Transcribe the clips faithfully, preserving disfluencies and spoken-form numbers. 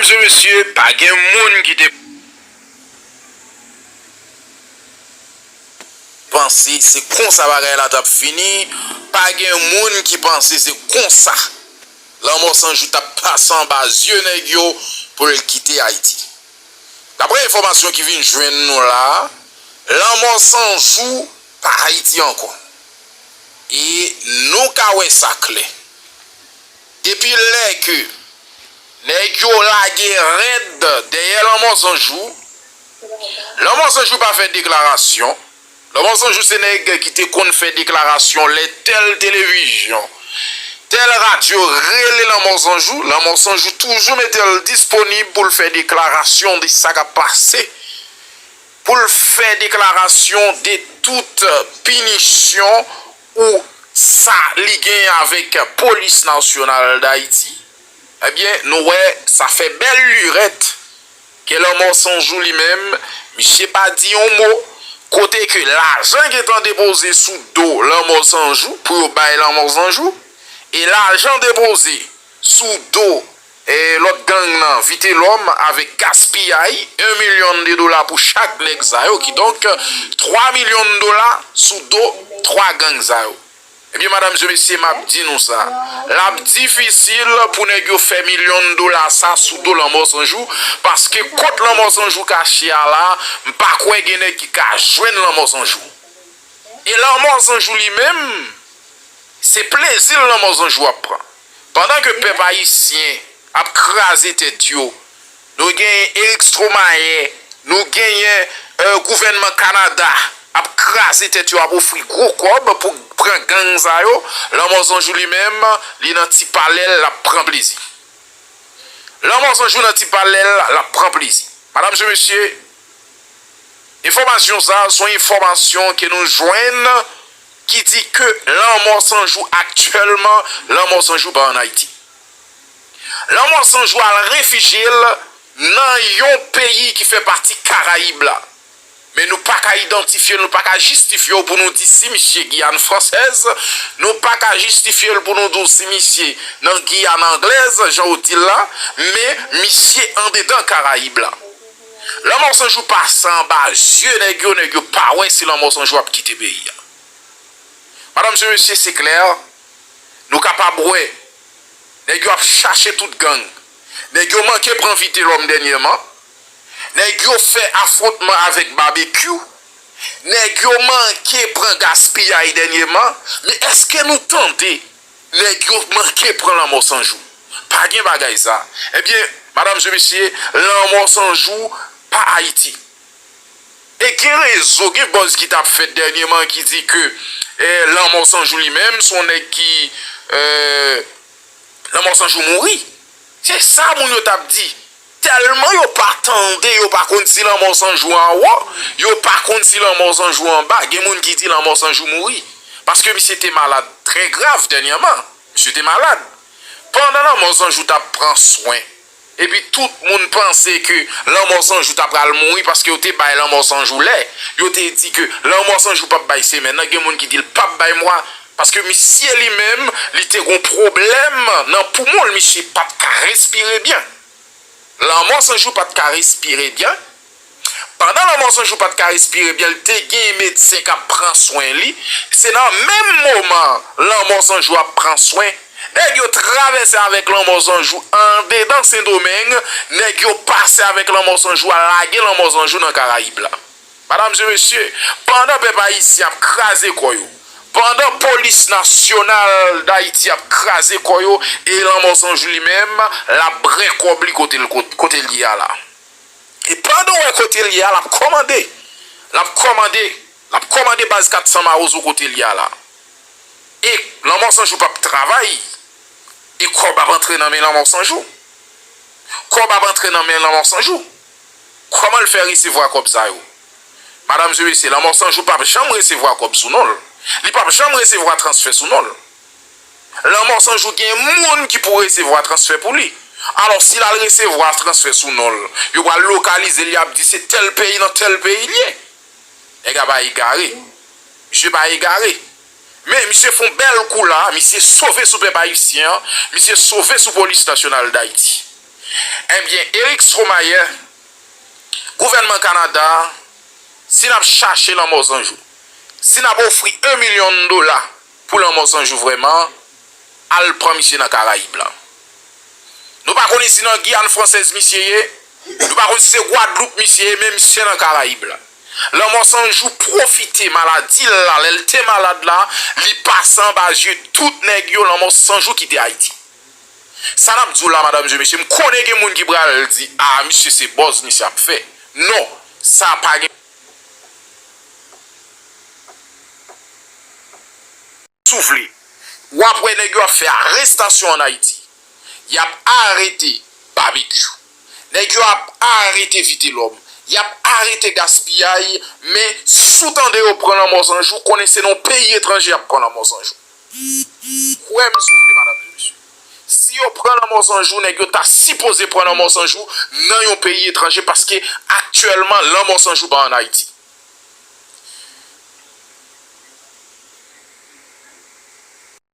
Mesye, mesye, pa gen moun ki te panse se konsa bagay la t ap fini. Pa gen moun ki panse se konsa Lanmò San Jou t ap pase anba zye nèg yo pou l kite Ayiti. Daprè enfòmasyon ki vin jwenn nou la, Lanmò San Jou pa Ayiti ankò. E nou ka wè sa klè. Depi lè ke nèg yo lage rèd dèyè Lanmò San Jou, Lanmò San Jou pa fè deklarasyon. Lanmò San Jou se nèg ki te konn fè deklarasyon lè tèl televizyon, tèl radyo rele Lanmò San Jou, Lanmò San Jou toujou mete l disponib pou l fè deklarasyon de sa k ap pase, pou l fè deklarasyon de tout pinisyon ou sa li gen avèk Polis Nasyonal Dayiti. Ebyen, nou wè sa fè bèl lirèt ke Lanmò San Jou li menm, misye pa di yon mo, kote ke lajan gentan depoze sou do Lanmò San Jou pou yo bay Lanmò San Jou, e lajan depoze sou do e lòt gang nan, Vitelòm avèk Gaspiyay, yon milyon de dola pou chak nèg sa yo, kidonk twa milyon dola sou do twa gang sa yo. Ebyen, madanm, mesye, mesye, m ap di nou sa, l ap difisil pou nèg yo fè milyon dola sa sou do Lanmò San Jou, paske kot Lanmò San Jou kache a la, m pa kwè gen nèg ki ka jwenn Lanmò San Jou. E Lanmò San Jou li menm, se plezi l Lanmò San Jou ap pran. Pandan ke pèp ayisyen ap kraze tèt yo, nou genyen Eric Stromae, nou genyen, euh, gouvènman Kanada ap kraze tèt yo, ap ofri gwo kòb pou pran gang sa yo. Lanmò San Jou li menm, li nan ti palè l, l ap pran plezi. Lanmò San Jou nan ti palè l, l ap pran plezi. Madanm e mesye, enfòmasyon sa a se yon enfòmasyon ke nou jwenn ki di ke Lanmò San Jou aktyèlman, Lanmò San Jou pa ann Ayiti. Lanmò San Jou al refijye l nan yon peyi ki fè pati Karayib la. Men nou pa ka idantifye l, nou pa ka jistifye w pou nou di si misye Giyàn fransèz, nou pa ka jistifye l pou nou di w si misye nan Giyàn anglèz, jan w di l la, men misye andedan Karayib la. Lanmò San Jou pase anba zye nèg yo, nèg yo pa wè si Lanmò San Jou ap kite peyi a. Madanm e mesye, se klè, nou kapab wè, nèg yo ap chache tout gang. Nèg yo manke pran Vitelòm dènyèman. Nèg yo fè afwontman avèk Babekyou. Nèg yo manke pran Gaspiyay dènyèman. Men èske nou tande nèg yo manke pran Lanmò San Jou? Pa gen bagay sa. Ebyen, madanm e mesye, Lanmò San Jou pa Ayiti. E gen rezo, gen buzz ki t ap fèt dènyèman ki di ke, eh, Lanmò San Jou li menm, se yon nèg ki, eh, Lanmò San Jou mouri. Se sa moun yo t ap di. Tèlman yo pa tande, yo pa konn si Lanmò San Jou anwo, yo pa konn si Lanmò San Jou anba. Gen moun ki di Lanmò San Jou mouri. Paske misye te malad trè grav dènyèman. Misye te malad. Pandan Lanmò San Jou t ap pran swen, epi tout moun panse ke Lanmò San Jou ta pral mouri paske yo te bay Lanmò San Jou lè. Yo te di ke Lanmò San Jou p ap bay semèn nan, gen moun ki di l p ap bay mwa. Paske misye li menm, li te gon pwoblèm nan poumon l, misye pa t ka respire byen. Lanmò San Jou pa t ka respire byen. Pandan Lanmò San Jou pa t ka respire byen, li te gen medsen k ap pran swen li. Se nan menm moman Lanmò San Jou ap pran swen, nèg yo travèse avèk Lanmò San Jou andedan Sendomeng, nèg yo pase avèk Lanmò San Jou al lage Lanmò San Jou nan Karayib la. Madanm e mesye, pandan pèp ayisyen ap kraze kò yo, pandan Polis Nasyonal Dayiti ap kraze kò yo, e Lanmò San Jou li menm, l ap bwè kòb li kote l, kote l ye a la. E pandan w wè kote l ye a, l ap kòmande. L ap kòmande. L ap kòmande baz kat san Mawozo kote l ye a la. E Lanmò San Jou p ap travay. E kòb ap antre nan men Lanmò San Jou. Kòb ap antre nan men Lanmò San Jou. Kòman l fè resevwa kòb sa yo? Madanm e mesye, Lanmò San Jou p ap janm resevwa kòb sou non l. Li p ap janm resevwa transfè sou non l. Lanmò San Jou gen moun ki pou resevwa transfè pou li. Alò, si l al resevwa transfè sou non l, yo pral lokalize l, y ap di se tèl peyi nan tèl peyi l ye. Nèg la pa egare. Misye pa egare. Men, misye fè yon bèl kou la, misye sove sou pèp ayisyen an, misye sove sou Polis Nasyonal Dayiti. Ebyen, Eric Stromayer, gouvènman Kanada, si n ap chache Lanmò Sanjou, si n ap ofri yon milyon dola pou Lanmò Sanjou vrèman, al pran misye nan Karayib la. Nou pa konnen si nan Giyàn Fransèz misye ye, nou pa konn si se Gwadloup misye ye, men misye nan Karayib la. Lanmò Sanjou pwofite maladi l la, lè l te malad la, li pase anba zye tout nèg yo, Lanmò Sanjou kite Ayiti. Sa n ap di w la, madanm, mesye, mesye, m konnen gen moun ki pral di, "A, misye se buzz misye ap fè." Non, sa pa gen. Si w vle, w ap wè nèg yo ap fè arestasyon ann Ayiti. Y ap arete Babekyou. Nèg yo ap arete Vitelòm. Y ap arete Gaspiyay, men si w tande yo pran Lanmò Sanjou, konnen se nan yon peyi etranje y ap pran Lanmò Sanjou. Kwè m si w vle, madanm e mesye. Si yo pran Lanmò Sanjou, nèg yo ta sipoze pran Lanmò Sanjou nan yon peyi etranje, paske aktyèlman Lanmò Sanjou pa ann Ayiti.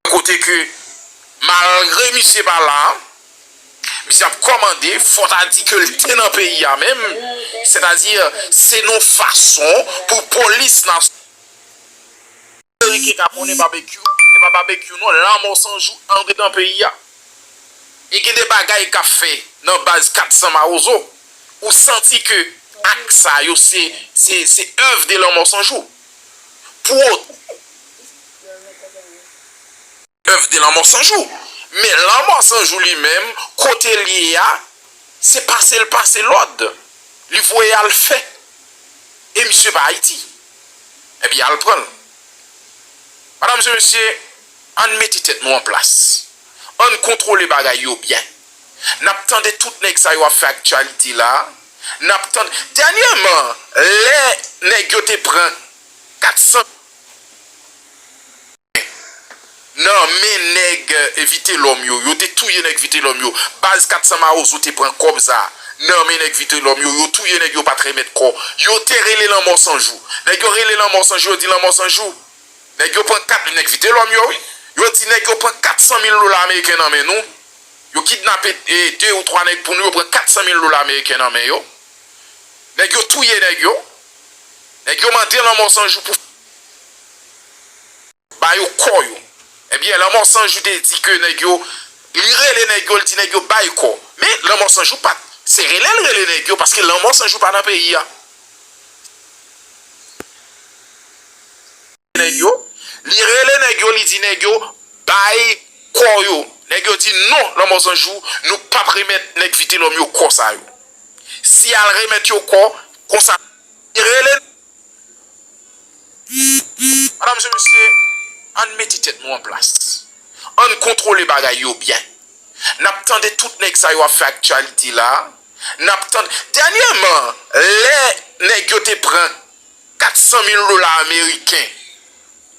Kote ke, malgre misye pa la, misye ap kòmande, fò ta di ke l te nan peyi a menm, sètadi, se yon fason pou polis nasyon Ameriken ka konnen Babekyou, e pa Babekyou non, Lanmò Sanjou andedan peyi a. E gen de bagay k ap fè nan baz kat san Mawozo, ou santi ke ak sa yo se, se, se èv de Lanmò Sanjou. Pou èv de Lanmò Sanjou. Men Lanmò Sanjou li menm, kote l ye a, se pase l pase lòd. Li voye al fè. E misye pa Ayiti. Ebyen, al pran l. Madanm e mesye, ann mete tèt nou an plas. Ann kontwole bagay yo byen. N ap tande tout nèg sa yo ap fè aktyalite la. N ap tande. Dènyèman, lè nèg yo te pran kat san nan men nèg, eh, Vitelòm yo, yo te touye nèg Vitelòm yo. Baz kat san Mawozo te pran kòb sa nan men nèg Vitelòm yo, yo touye nèg yo pa t remèt kò. Yo te rele Lanmò Sanjou. Nèg yo rele Lanmò Sanjou, yo di Lanmò Sanjou. Nèg yo pran kat, nèg Vitelòm yo, wi. Yo di nèg yo pran kat san mil dola ameriken nan men nou. Yo kidnape, eh, de ou twa nèg pou nou, yo pran kat san mil dola ameriken nan men yo. Nèg yo touye nèg yo. Nèg yo mande Lanmò Sanjou pou ba yo kò yo. Ebyen, Lanmò Sanjou te di ke nèg yo, li rele nèg yo, li di nèg yo bay kò. Men, Lanmò Sanjou pa t, se rele l rele nèg yo, paske Lanmò Sanjou pa nan peyi a. Nèg yo, li rele nèg yo, li di nèg yo, bay kò yo. Nèg yo di, "Non, Lanmò Sanjou, nou p ap remèt nèg Vitelòm yo kò sa yo." Si y al remèt yo kò, konsa, li rele Madanm e mesye, ann mete tèt nou an plas. Ann kontwole bagay yo byen. N ap tande tout nèg sa yo ap fè aktyalite la. N ap tande. Dènyèman, lè nèg yo te pran kat san mil dola ameriken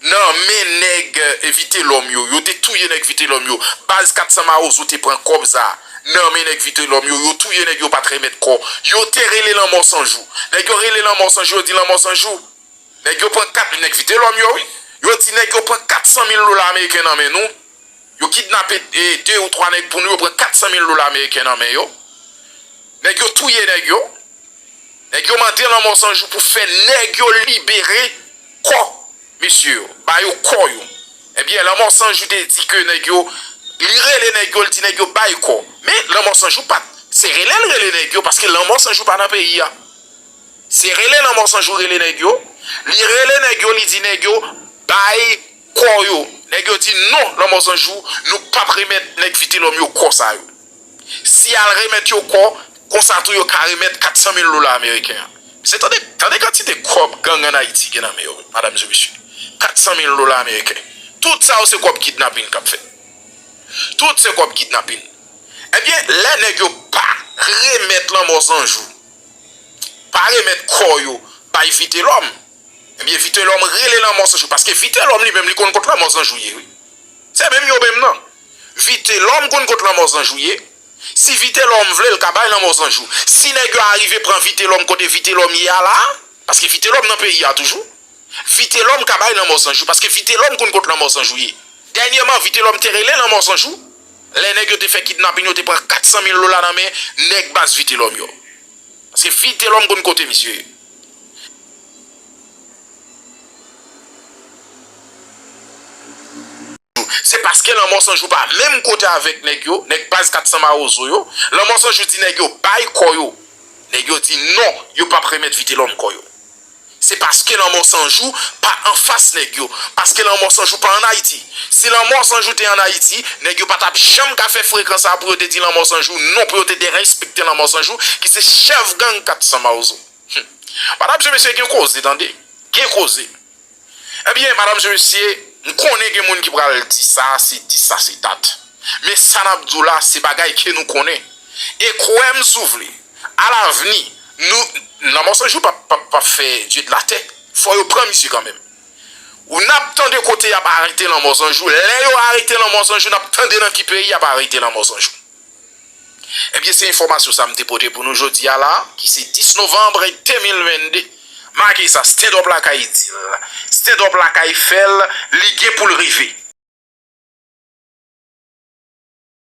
nan men nèg, eh, Vitelòm yo, yo te touye nèg Vitelòm yo. Baz kat san Mawozo te pran kòb sa nan men nèg Vitelòm yo, yo touye nèg yo pa t remèt kò. Yo te rele Lanmò Sanjou. Nèg yo rele Lanmò Sanjou, yo di Lanmò Sanjou. Nèg yo pran kat, nèg Vitelòm yo, wi. Yo di nèg yo pran kat san mil dola ameriken nan men nou. Yo kidnape, eh, de ou twa nèg pou nou, yo pran kat san mil dola ameriken nan men yo. Nèg yo touye nèg yo. Nèg yo mande Lanmò Sanjou pou fè nèg yo libere kò mesye yo, ba yo kò yo. Ebyen, Lanmò Sanjou te di ke nèg yo, li rele nèg yo, li di nèg yo bay kò. Men, Lanmò Sanjou pa t, se rele l rele nèg yo, paske Lanmò Sanjou pa nan peyi a. Se rele Lanmò Sanjou rele nèg yo. Li rele nèg yo, li di nèg yo, bay kò yo. Nèg yo di, "Non, Lanmò Sanjou, nou p ap remèt nèg Vitelòm yo kò sa yo." Si y al remèt yo kò, konsa tou yo ka remèt kat san mil dola ameriken an. Mesye, tande, tande kantite kòb gang ann Ayiti gen nan men yo, madanm e mesye. Kat san mil dola ameriken. Tout sa yo se kòb kidnapin k ap fèt. Tout se kòb kidnapin. Ebyen, lè nèg yo pa remèt Lanmò Sanjou, pa remèt kò yo bay Vitelòm, ebyen, Vitelòm rele Lanmò Sanjou, paske Vitelòm li menm, li konn kot Lanmò Sanjou ye, wi. Se menm yo menm nan. Vitelòm konn kot Lanmò Sanjou ye. Si Vitelòm vle, l ka bay Lanmò Sanjou. Si nèg yo arive pran Vitelòm kote Vitelòm ye a la, paske Vitelòm nan peyi a toujou, Vitelòm ka bay Lanmò Sanjou, paske Vitelòm konn kot Lanmò Sanjou ye. Dènyèman, Vitelòm te rele Lanmò Sanjou. Lè nèg yo te fè kidnapin, yo te pran kat san mil dola nan men nèg baz Vitelòm yo. Paske Vitelòm konn kote misye ye. Se paske Lanmò San Jou pa menm kote avèk nèg yo, nèg baz kat san Mawozo yo. Lanmò San Jou di nèg yo bay kò yo. Nèg yo di non, yo p ap remèt Vitelòm kò yo. Se paske Lanmò San Jou pa anfas nèg yo. Paske Lanmò San Jou pa ann Ayiti. Si Lanmò San Jou te ann Ayiti, nèg yo pa t ap janm ka fè frekan sa pou yo te di Lanmò San Jou non, pou yo te derespekte Lanmò San Jou, ki se chèf gang kat san Mawozo. Hmm. Medam e mesye, gen koze, tande. Gen koze. Ebyen, medam e mesye, m konnen gen moun ki pral di sa se dis, sa se dat. Men sa n ap di w la, se bagay ke nou konnen. E kwè m si w vle, alavni, nou, Lanmò San Jou p ap, p ap, p ap fè dye de la tè. Fò yo pran misye kanmenm. Ou n ap tande kote y ap arete Lanmò San Jou. Lè yo arete Lanmò San Jou, n ap tande nan ki peyi y ap arete Lanmò San Jou. Ebyen, se enfòmasyon sa m te pote pou nou jodi a la, ki se dis novanm de mil vennde. Make sa, Stand Up Lakay di l. Stand Up Lakay fè l, li gen pou l rive.